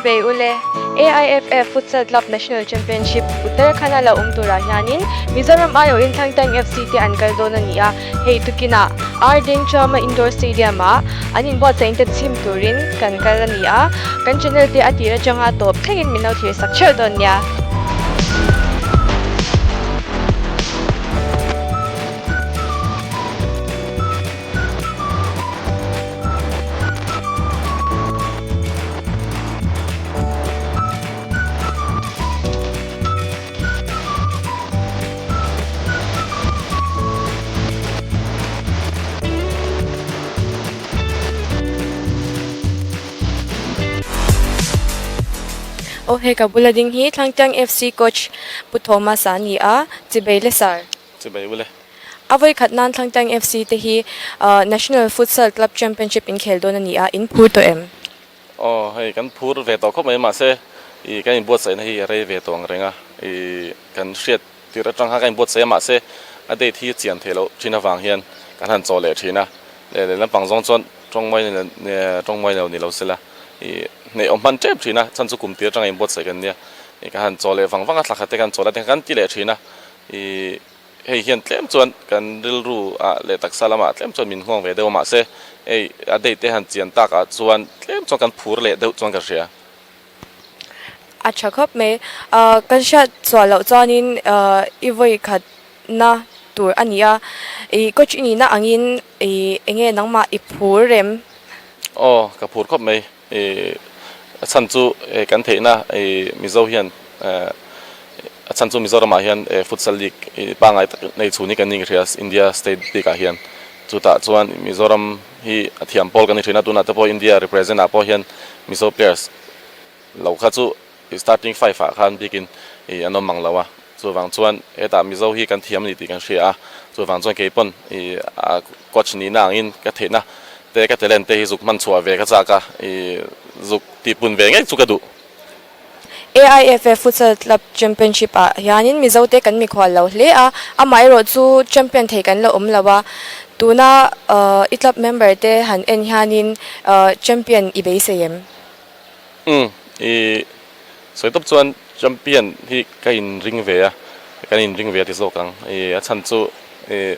Chibei ule, AIFF Futsal Club National Championship Uttarakhand a lo awm turah hianin Mizoram aiawhin Thlangtang FC te an kal dawn a ni a, hei tukinah R Dengchama Indoor Stadium ah an inbuatsaih te chhim turin kan kal a ni a, kan channel te a tir atanga tawp thlengin min lo thlir sak theuh dawn nia. Aw hei ka bula ding hi Thlangtiang FC coach Pu Thomas a ni a, Chibei le sir. Chibei ule. A vawikhat nan Thlangtang FC te hi National Futsal Club Championship inkhel dawn a ni a, in phur tawh em? Aw, hei kan phur ve tawh khawp mai mahse ih kan inbuatsaihna hi a rei ve tawh ang reng a, ih kan hriat tirh atang khan kan inbuatsaih a mahse a date hi a chian theih loh thin avang hian kan han chaw leh thin a, leh leh lampang zawng chuan tawngmai tawngmai lo ni lo sela ih hneih awm hman tep thin a, chhan chu kum tir atanga inbuatsaih kan nia, ih kan han chaw leh vang vang a thla khat te kan chaw la te khan kan ti leh thin a, ih. Hei hian tlem chuan kan rilru ah leh taksa lamah tlem chuan min nghawng ve deuh a, mahse hei a date te han chian tak ah chuan tlem chuan kan phur leh deuh chuan ka hria. A tha khawp mai. Kan hriat chhuah loh chuanin i vawi khatna tur a ni a, i coach i nihna angin i enge nangmah i phur rem? Aw, ka phur khawp mai. A chhan chu kan theihna Mizo hian a chhan chu Mizoramah hian futsal league pangngai tak nei chhun hi kan ni ka hria India state bikah hian chutah chuan Mizoram hi a thiam pawl kan ni thin a tunah te pawh India represent ah pawh hian Mizo players lo kha chu starting five ah khan bikin an awm mang lo a chuvang chuan hetah Mizo hi kan thiam a ni tih kan hria a chuvang chuan kei pawn a coach nihna angin ka theihna te ka talent te hi zuk hman chhuah ve ka chak a zuk tihpun ve ngei chu ka duh. AIFF Futsal Club Championship ah hianin Mizo te kan mikhual lo hle a, amaherawh chu champion thei kan la awm lo a, tuna i club member te han en hianin champion i beisei em? Umm i sawi tawp chuan champion hi ka in ring ve a, kan in ring ve a ti zawk ang. I a chhan chu i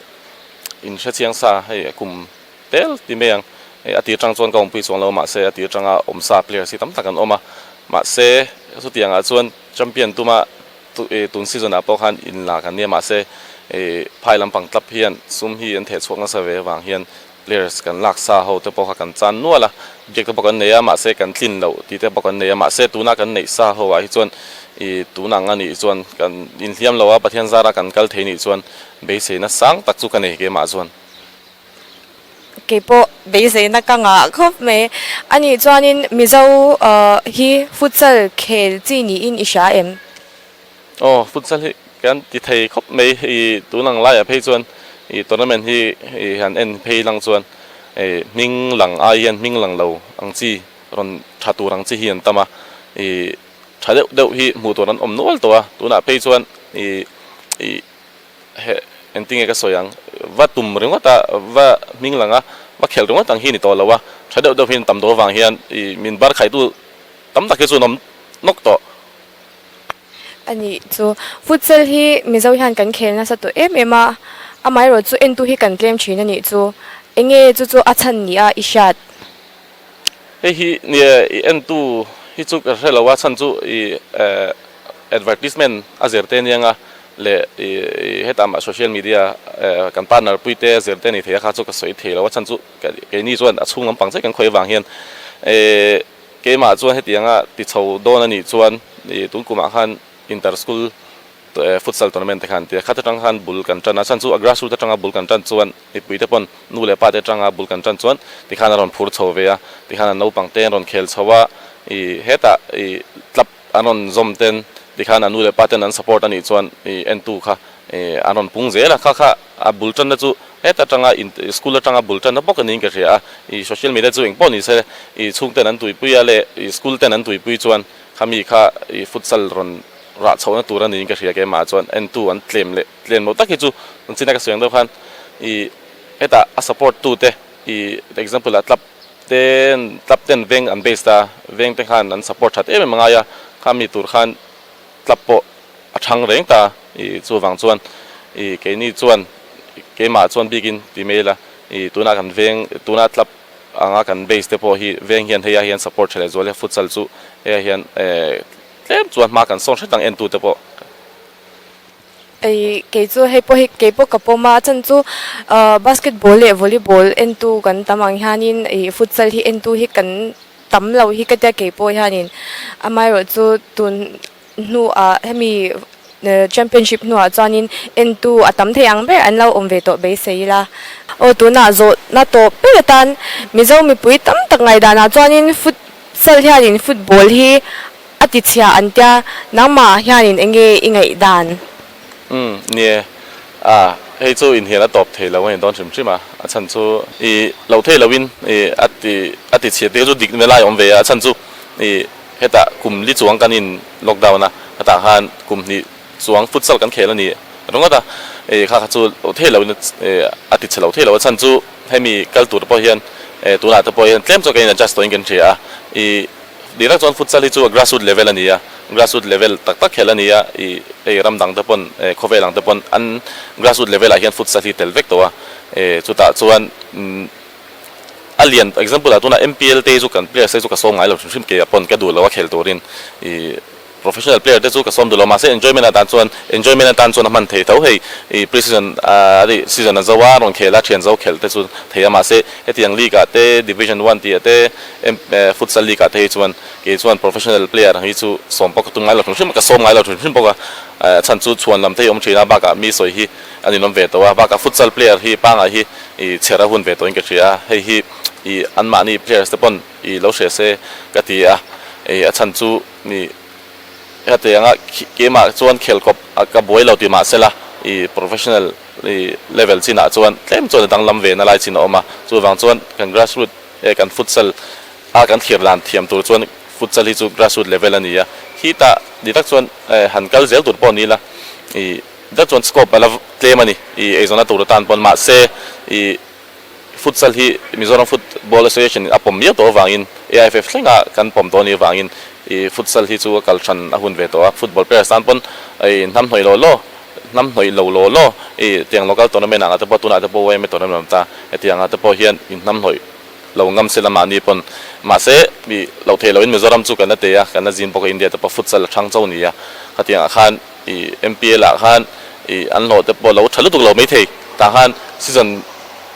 in hre chiang sa hei kum tel ti mai ang. Hei a tir tang chuan ka awmpui chuang lo mahse a tir tanga awm sa players hi tam tak an awm a. Mahse chutiang ah chuan champion tuma tun season ah pawh khan in la kan nia mahse i phai lampang club hian sum hi an theh chhuak nasa ve avang hian Players kan lak sa ho te pawh kha kan chan nual a, biak te pawh kan nei a, mahse kan tlin loh tih te pawh kan nei a, mahse tuna kan neih sa ho ah hi chuan ih tun ang a nih chuan kan inhliam lo a, Pathian zara kan kal thei nih chuan beiseina sang tak chu ka nei keimah chuan. Keipawh beiseina ka ngah khawp mai. A nih chuanin Mizo hi futsal khel chi niin i hria em? Aw, futsal hi kan ti thei khawp mai. Ih tun ang laiah phei chuan ih tournament hi ih han en phei lang chuan ih hming lang ai hian hming lang lo ang chi rawn tha tur ang chi hi an tam a. Ih tha deuh deuh hi hmuh tur an awm nual tawh a. Tunah phei chuan ih ih he engtinge ka sawi ang va tum ringawt a va hming lang a va khelh ringawt ang hi ni tawh lo a. Tha deuh deuh hi an tam tawh avang hian ih min bar khaitu tam tak hi chu an awm nawk tawh. A nih chu. Futsal hi Mizo hian kan khel nasa tawh em em a, amaherawh chu entu hi kan tlem thin a nih chu. Enge chu chu a chhan ni a i hriat? Hei hi nia i entu hi chu ka hre lo a chhan chu i advertisement a zir te aniang a leh i hetah mah social media kan partner pui te a zir te a ni thei a kha chu ka sawi thei lo a chhan chu keini chuan a chhung lampang chiah kan khawi avang hian Keimah chuan hetianga ti chho dawn a nih chuan ih tun kumah khan inter school futsal tournament te khan an ti a, khat atang khan bul kan tan a, chhan chu a grassroot atanga bul kan tan chuan mipui te pawn nu leh pa te atanga bul kan tan chuan tikhan a rawn phur chho ve a, tikhan an naupang te an rawn khel chho a, ih hetah ih club an rawn zawm ten tikhan an nu leh pa ten an support a nih chuan ih entu kha ih an rawn pung zel a, kha kha a bul tanna chu heta atanga in school atanga bul tanna bawk a niin ka hria a, ih social media chu engpawh ni se ih chhungten an tuipui a leh ih school ten an tuipui chuan khami kha ih futsal rawn rah chhohna tur a niin ka hria keimah chuan entu an tlem leh tlem lo tak hi chu an china ka sawi ang deuh khan ih hetah a support tute ih example ah club. Ten club ten veng an base ta, veng te khan an support that em em a ngai a, khami tur khan club pawh a thang reng ta i chuvang chuan i keini chuan keimah chuan bikin ti mai ila i tuna kan veng tuna club anga kan base te pawh hi veng hian hei ah hian support tha leh zual e futsal chu hei ah hian eh tlem chuan hma kan sawn hret ang entu te pawh. Ei kei chu hei pawh hi kei pawh ka pawm a, a chhan chu ah basketball leh volleyball entu kan tam ang hianin ih futsal hi entu hi kan tam lo hi ka tia kei pawh hianin amaherawh chu tun hnuah hemi championship hnuah chuanin entu a tam thei ang ber an lo awm ve tawh beisei ila. Aw tunah zawhna tawp ber atan Mizo mipui tam tak ngaihdanah chuanin futsal hianin football hi A ti chhia an tia, nangmah hianin eng nge i ngaih dan? Umm, nie. A, hei chu inhian a tawp thei lo a ni dawn hrim hrim a, a chhan chu i lo thei loin i a ti a ti chhia tih chu dik na lai a awm ve a, a chhan chu i hetah kum li chuang kan in lockdown a, hetah khan kum hnih chuang futsal kan khel a ni ringawt a, i kha kha chu lo thei loin a ti chhe lo thei lo a chhan chu hemi kal tur pawh hian tunah te pawh hian tlem chu kan in adjust tawhin kan hria a, i Dik tak chuan futsal hi chu grassroot level a ni a, grassroot level tak tak khelh a ni a, ih hei ram dang te pawn khawvel ang te pawn an grassroot level ah hian futsal hi tel vek tawh a, chutah chuan a lian example ah tunah MPL te hi chu kan players te chu ka sawm ngai lo hrim hrim kei ah pawn ka duh lo a khel turin ih Professional player te chu ka sawm duh lo mahse enjoyment atan chuan enjoyment atan chuan a hman thei tho hei ih pre season a ri season a zo a rawn khel a thian zo khelh te chu thei a mahse hetiang league ah te division one tih ah te futsal league ah te hi chuan kei chuan professional player hi chu sawm pawh ka tum ngai lo hrim hrim a ka sawm ngai lo hrim hrim bawk a chhan chu chhuan lam te hi awm thin a bakah mi sawi hi a ninawm ve tawh a bakah futsal player hi pangai hi ih chher a hun ve tawhin ka hria a hei hi ih anmahni players te pawn ih lo hria se ka ti a ih a chhan chu Ni heti anga keimah chuan khel kawp ka buai lo ti mahsela i professional i level chinah chuan tlem chuan a danglam ve na lai chin a awm a, chuvang chuan kan grassroot e kan futsal a kan thlir dan thiam tur chuan futsal hi chu grassroot level a ni a, khitah dik tak chuan han kal zel tur pawh ni ila i dik tak chuan scope a la tlem a ni i eizawnna tur atan pawn mahse i Futsal hi Mizoram Football Association in a pawm miau tawh avangin AIFF thlenga kan pawm tawh anih avangin ih futsal hi chu a kal hran a hun ve tawh a, football players tan pawn ih hnam hnawih law law, hnam hnawih lo law law ih tiang local tournament ang ah te pawh tunah te pawh yma tournament a awm ta, hetiang ah te pawh hian in hnam hnawih lo ngam se la mahni pawn mahse ih loh theih lohin Mizoram chu kan la te a, kan la zin bawk a India te pawh futsal a thang cho ni a, khatiang ah khan ih MPL ah khan ih an hlawh te pawh lo tha lutuk lo maithei tah khan season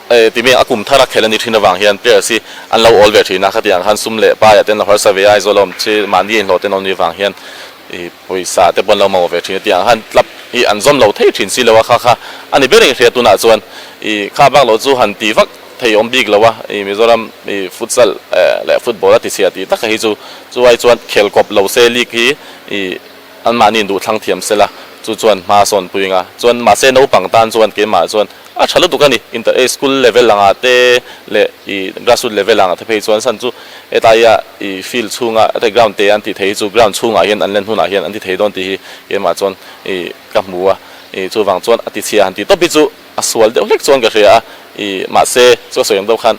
eh ti mai a kum thar a khelh a ni thin avang hian players hi an lo awl ve thin a khatiang khan sum leh paiah te an lo harsa ve a Aizawl a awm chi mahni a inhlawh te an awm ni avang hian ih pawisa te pawh an lo mamawh ve thin a tiang khan club hi an zawm lo thei thin si lo a kha kha a ni ber in hria tunah chuan ih kha bak lo chu han ti vak thei awm bik lo a ih Mizoram ih futsal eh leh football a ti chhia tih tak hi chu chuai chuan khel kawp lo se league hi ih Anmahni duh thlang thiam sela, chu chuan hma a sawn pui nga. Chuan mahse naupang tan chuan keimah chuan a tha lutuk a ni. Inter eh school level anga te leh ih grassroot level anga te phei chuan san chu hetaia ih field chhunga heta ground te an tih thei hi chu ground chhungah hian an len hunah hian an ti thei dawn tih hi keimah chuan ih ka hmu a. Ih chuvang chuan a ti chhia han tih tawp hi chu a sual deuh hlek chuan ka hria a. Ih mahse chu a sawi ang deuh khan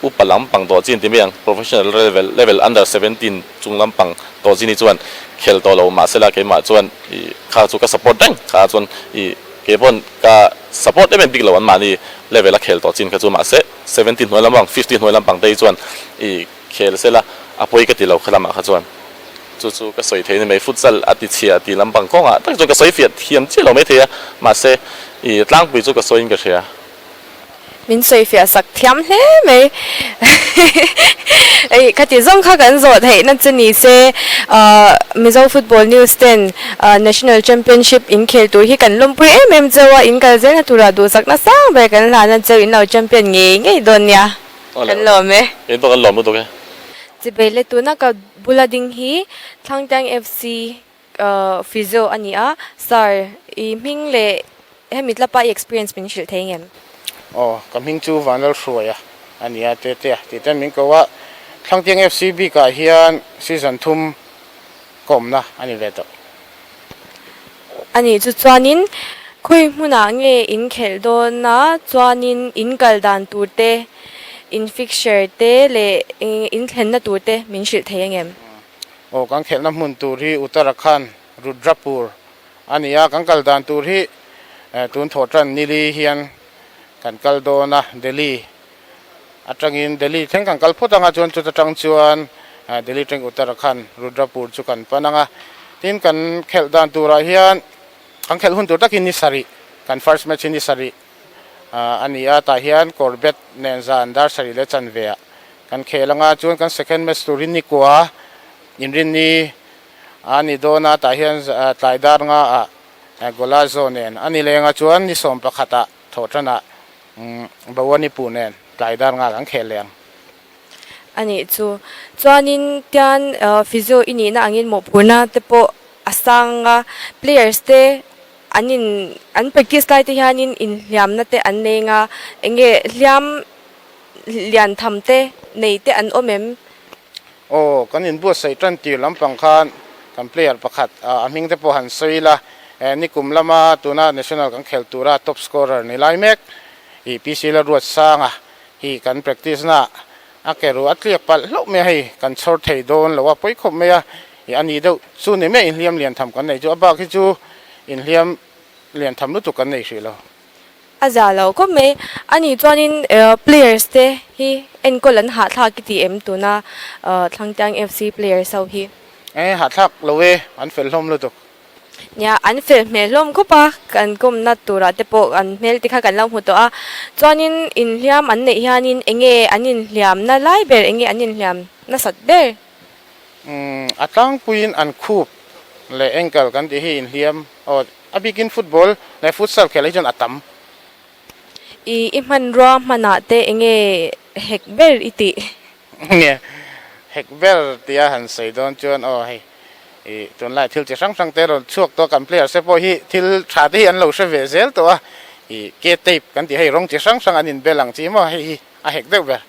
Upa lampang tawh chin ti mai ang, professional level level under 17 chung lampang tawh chin hi chuan khel tawh lo mahsela keimah chuan ih kha chu ka support reng kha chuan ih kei pawn ka support em em bik lo an mahni level a khel tawh chin kha chu mahse 17 hnuai lampang 15 hnuai lampang te hi chuan ih khel sela a pawi ka ti lo kha lamah kha chuan chu chu ka sawi thei ni mai futsal a ti chhia tih lampang kawngah tak chuan ka sawi fiah thiam chiah lo maithei a mahse ih tlangpui chu ka sawiin ka hria. Min sawifiah sak thiam hle mai. Ei khati zawng kha kan zawh theihna chu ni se Mizo Football News ten National Championship in khel tur hi kan lawmpui em em cheu a, in kal zelna turah duhsak nasa ber kan hlana cheu in lo champion ngei ngei dawn nia. Kan lawm e. Kei pawh kan lawm lutuk e. Chibei le tuna ka bula ding hi Thlangtiang FC Physio a ni a, Sir, i hming leh hemi tlapa i experience min hrilh thei ngem? Aw, ka hming chu Vanlalhruaia a ni a, Tetea tih ten min ko a, Thlangtiang FC bikah hian season thum ka awmna a ni ve tawh. A nih chu chuanin khawi hmunah nge in khelh dawn a, chuanin in kal dan tur te. In fixture te leh in thlenna tur te min hrilh thei ang em? Aw, kan khelhna hmun tur hi Uttarakhand, Rudrapur a ni a, kan kal dan tur hi tun thawh tan nili hian kan kal dawn a, Delhi atangin Delhi thleng kan kal phawt ang a, chuan chuta tang chuan Delhi tang Uttarakhand, Rudrapur chu kan pan ang a, tin kan khelh dan turah hian kan khelh hun tur takin ni sarih, kan first match hi ni sarih a ni a, tah hian Corbett nen zan dar sarih leh chanve ah kan khel ang a, chuan kan second match tur hi nikua inrinni a ni dawn a, tah hian tlai dar nga ah Golazo nen a ni leng a, chuan ni 11 ah thawh tan ah Bawanipu nen tlai dar nga kan khel leh ang. A nih chu. Chuanin tian physio i nihna angin mawhphurhna te pawh a sang a, players te an in an practice lai te hianin inhliamna te an nei nga, enge hliam lian tham te nei te an awm em? Aw, kan inbuatsaih tan tir lampang khan kan player pakhat a hming te pawh han sawi ila, nikum lama tuna national kan khel tura top scorer ni lai mek i PC la ruat sang a, hi kan practice na a ke ruh a tliak palh hlauh mai a, hei kan chhawr thei dawn lo a pawi khawp mai a, i a ni deuh chu ni mai inhliam lian tham kan nei chu a bak hi chu inhliam lian tham lutuk kan nei hrih lo. A za lo khawp mai. A nih chuanin players te hi enkawl an hahthlak i ti em tuna Thlangtiang FC players ho hi? E hahthlak lo e, an fel hlawm lutuk. Nia, an fel hmel hlawm khawp a, kan kawmna turah te pawh an hmel te kha kan lo hmu tawh a. Chuanin inhliam an neih hianin enge an inhliamna lai ber, enge an inhliam nasat ber? Umm, a tlangpuiin an khup leh ankle kan tih hi inhliam aw, a bikin football leh futsal khelh hi chuan a tam. I i hmanrua hmanah te enge hek ber i tih? Nge hek ber tia han sawi dawn chuan aw hei i tunlai thil chi hrang hrang te rawn chhuak tawh a, kan players te pawh hi thil tha te hi an lo hre ve zel tawh a, i ke tape kan tih hei rawng chi hrang hrang an inbel ang chi maw hei hi a hek deuh ber.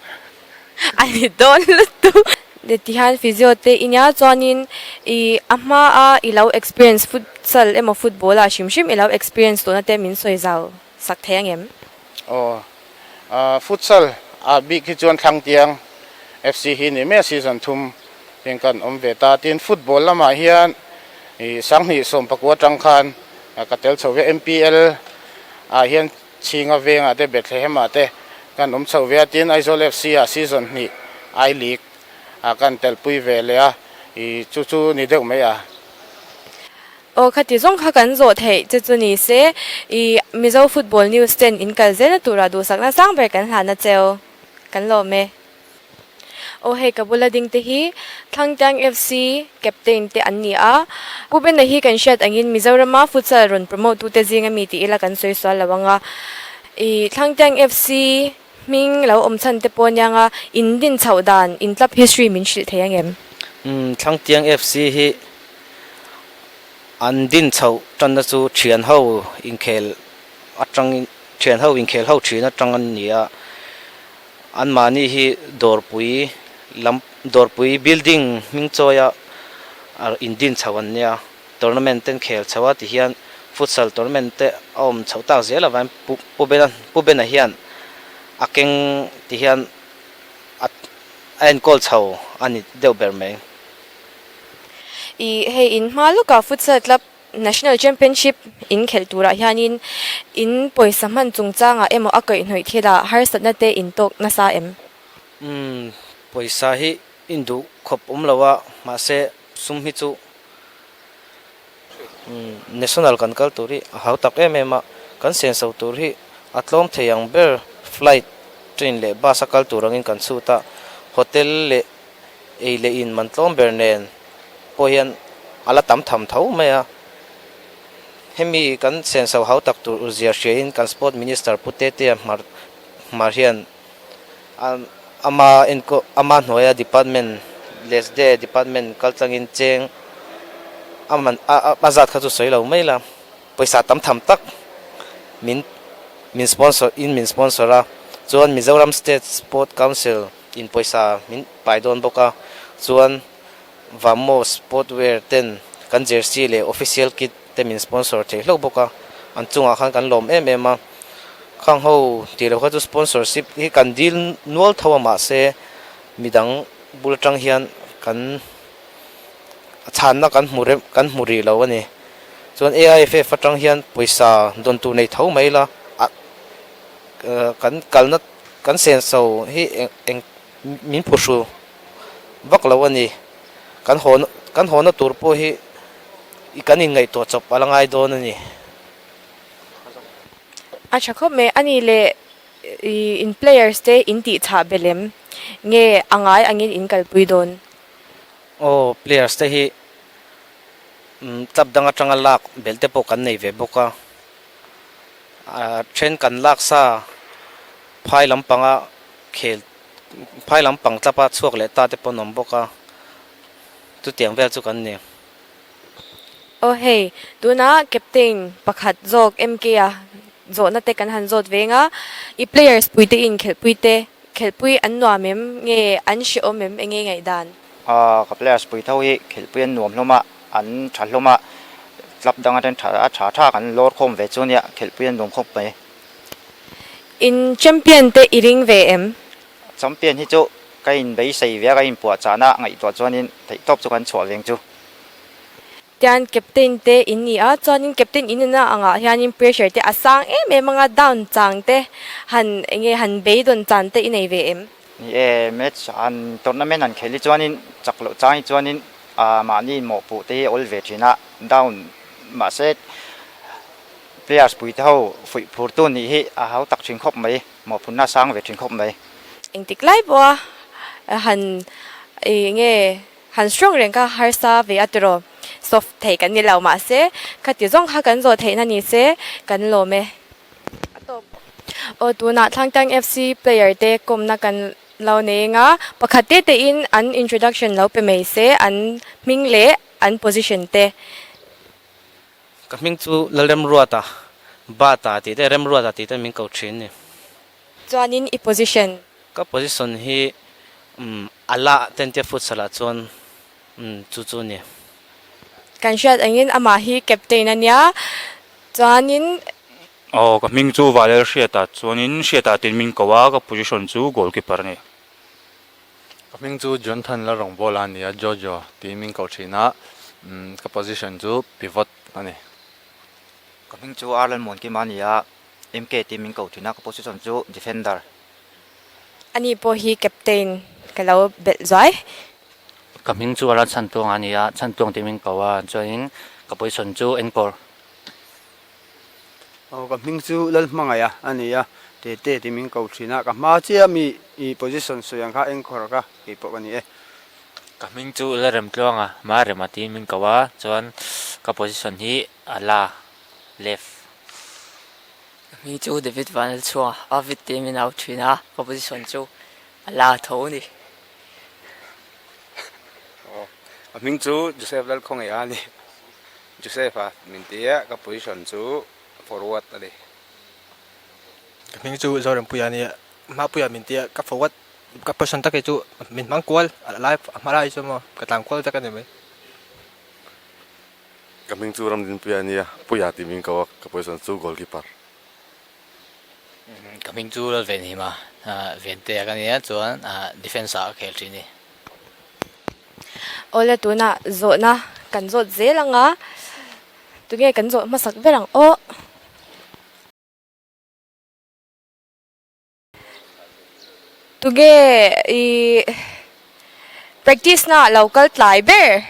A ni dawn lutuk. Tihian physio te i nia chuanin i a hma a i lo experience futsal emaw football ah hrim hrim i lo experience tawhna te min sawi zau sak thei ang em? Aw futsal ah bik hi chuan Thlangtiang FC hi ni mai a season thum hian kan awm ve ta. Tin football lamah hian i sanghnih 19 atang khan ka tel chho ve MPL ah hian Chhinga vengah te Bethlehem ah te kan awm chho ve a, tin Aizawl FC ah season hnih I League ah kan telpui ve leh a, i chu chu ni deuh mai a. Aw khati zawng kha kan zawh theih che chu ni se, i Mizo Football News ten in kal zelna turah duhsakna sang ber kan hlan a cheu, kan lawm e. Aw hei ka bula ding te hi Thlangtiang FC captain te an ni a, Pu Bena hi kan hriat angin Mizorama futsal rawn promote tute zinga mi ti ila kan sawi sual lo ang a, i Thlangtiang FC hming lo awm chhan te pawh aniang a, in din chhoh dan, in club history min hrilh thei ang em? Umm Thlangtiang FC hi an din chhoh tanna chu thian ho inkhel atangin thian ho inkhel ho thin atang an ni a. Anmahni hi dawrpui lam dawrpui building hming chawia indin chho an nia, tournament ten khel chho a ti hian futsal tournament te a awm chhoh tak zel avangin Pu Pu Bena Pu Bena hian a keng ti hian a a enkawl chho a ni deuh ber mai. I hei in hma lawkah futsal club National Championship in khelh turah hianin in pawisa hman chungchangah emaw a kaihhnawih thilah harsatna te in tawk nasa em? Umm, pawisa hi in duh khawp awm lo a, mahse sum hi chu National kan kal tur hi a hau tak em em a, kan senso tur hi a tlawm thei ang ber flight, train leh bus a kal tur angin kan chhut a, hotel leh ei leh in man tlawm ber nen pawh hian a la tam tham tho mai a. Hemi kan senso hau tak tur zia hriain kan Sport Minister Pu Tetea Hmar Hmar hian ama enkawl ama hnuaia department LESDE department kal tlangin cheng a man a a zat kha chu sawi lo mai la pawisa tam tham tak min min sponsor in min sponsor a chuan Mizoram State Sport Council in pawisa min pai dawn bawk a chuan Vamos Sportwear ten kan jersey leh official kit te min sponsor thei hlauh bawk a, an chungah khan kan lawm em em a. Khang ho tih loh kha chu sponsorship hi kan dil nual tho a mahse midang bul atang hian kan chhanna kan hmu rem kan hmu rih lo a ni. Chuan AIFF atang hian pawisa dawn tur nei tho mai la a kan kalna kan senso hi eng min phuhru vak lo a ni. Kan haw kan hawna tur pawh hi kan inngaihtuah chawp a la ngai dawn a ni. A tha khawp mai a ni le in players te in tih chhah belh em? Nge a ngai angin in kalpui dawn? Aw players te hi club dang atanga lak belh te pawh kan nei ve bawk a, a then kan lak sa phai lampanga khel phai lampang club a chhuak leh ta te pawh an awm bawk a, chutiang vel chu kan ni. Aw hei, tuna captain pakhat zawk MK-a zawhna te kan han zawt veng a, i players puite inkhelhpui te, khelhpui an nuam em nge an hrehawm em enge ngaihdan? Aw, ka players pui tho hi khelhpui an nuam hlawm a, an tha hlawm a, club dang atang tha a tha tha kan lawr khawm ve chu ania, khelhpui an nuam khawp mai. In champion te i ring ve em? Champion hi chu ka inbeisei ve a, ka inpuahchahna ngaihtuah chuanin theihtawp chu kan chhuah veng chu. Tian captain te in ni a, chuanin captain in nuna angah hianin pressure te a sang em em anga down chang te han enge han beidawn chan te i nei ve em? Ni e, match han tournament han khelh hi chuanin chak loh chang hi chuanin ah mahni mawhpuh te hi a awl ve thin a, down mahse players pui te ho fuih phur tu nih hi a hau tak thin khawp mai. Mawhphunna sang ve thin khawp mai. Engtik lai pawha han enge han strong reng kha harsa ve a tiraw soft thei kan ni lo mahse khati zawng kha kan zawh theihna ni se kan lawm e. A tawp aw tunah Thlangtang FC player te kawmna kan lo nei anga pakhat te te in an introduction lo pe mai se an hming leh an position te. Ka hming chu Lalremruata, Bata tih te, Remruata tih te min ko thin ni. Chuanin i position? Ka position hi umm ala ten tia futsal ah chuan umm chu chu ni. Kan hriat angin amah hi captain a nia, chuanin. Aw ka hming chu Valel Hriata chuanin Hriata tiin min ko a, ka position chu goalkeeper a ni. Ka hming chu Jonthan Lalrawngbawla a ni a, Jojo tiin min ko thin a, ka position chu pivot a ni. Ka hming chu Arlan Muankima a ni a, MK tiin min ko thin a, ka position chu defender. Ani pawh hi captain ka lo belh zuai. Ka hming chu Arlan Chhantuanga a ni a, Chhantuang tiin min ko a, chuanin ka position chu anchor. Aw ka hming chu Lalhmangaih a a ni a, Tete tih min ko thin a, ka hma chiah mi i position sawi ang kha engkhawr ka kei pawh ka ni e. Ka hming chu Lalremtluanga Marema tiin min ko a, chuan ka position hi a la, left. Ka hming chu David Vanlalchhuanga, Avid tiin min au thin a, ka position chu a la tho a ni. Aw ka hming chu Joseph Lalkhawngaiha a ni. Joseph a min ti a, ka position chu forward a ni. Ka hming chu Zorempuia a ni a, Hmapuia min ti a, ka forward ka position tak hi chu min hmang kual a lai a hma lai chu maw ka tlan kual vek a ni mai. Ka hming chu Ramdinpuia a ni a, Puia tih min ko a, ka position chu goalkeeper. Ka hming chu Lalvenhima Ventea ka ni a, chuan defence ah ka khel thin a ni. Awle tunah zawhna kan zawt zel ang a, tunge kan zawh hmasak ber ang aw. Tunge i practice na lo kal tlai ber?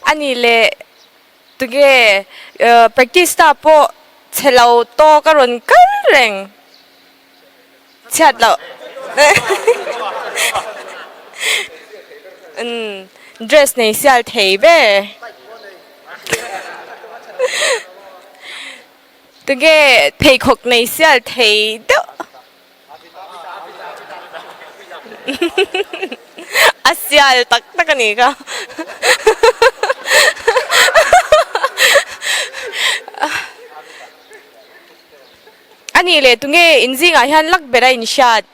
Ani leh Tunge practice ta pawh chhe lo tawk a rawn kal reng chhiat loh umm dress nei sial thei ber tunge pheikhawk nei sial thei deuh. A sial tak tak a ni ka. A nih leh tunge in zingah hian lak ber a inhriat?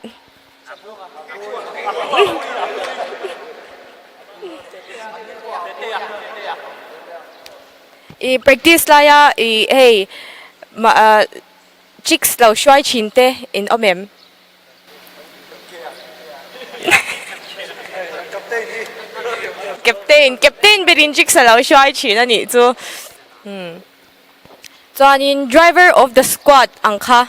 I practice laia i hei chicks lo hruai thin te in awm em? Captain, captain berin chicks a lo hruai thin a nih chu. Umm. Chuanin driver of the squad ang kha.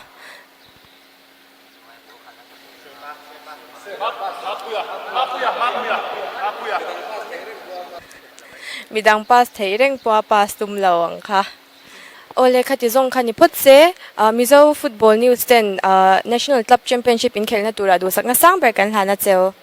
Midang pass theih reng pawha pass tum lo ang kha. Aw le khati zawng kha ni phawt se, Mizo Football News ten National Club Championship inkhelhna turah duhsakna sang ber kan hlan a cheu.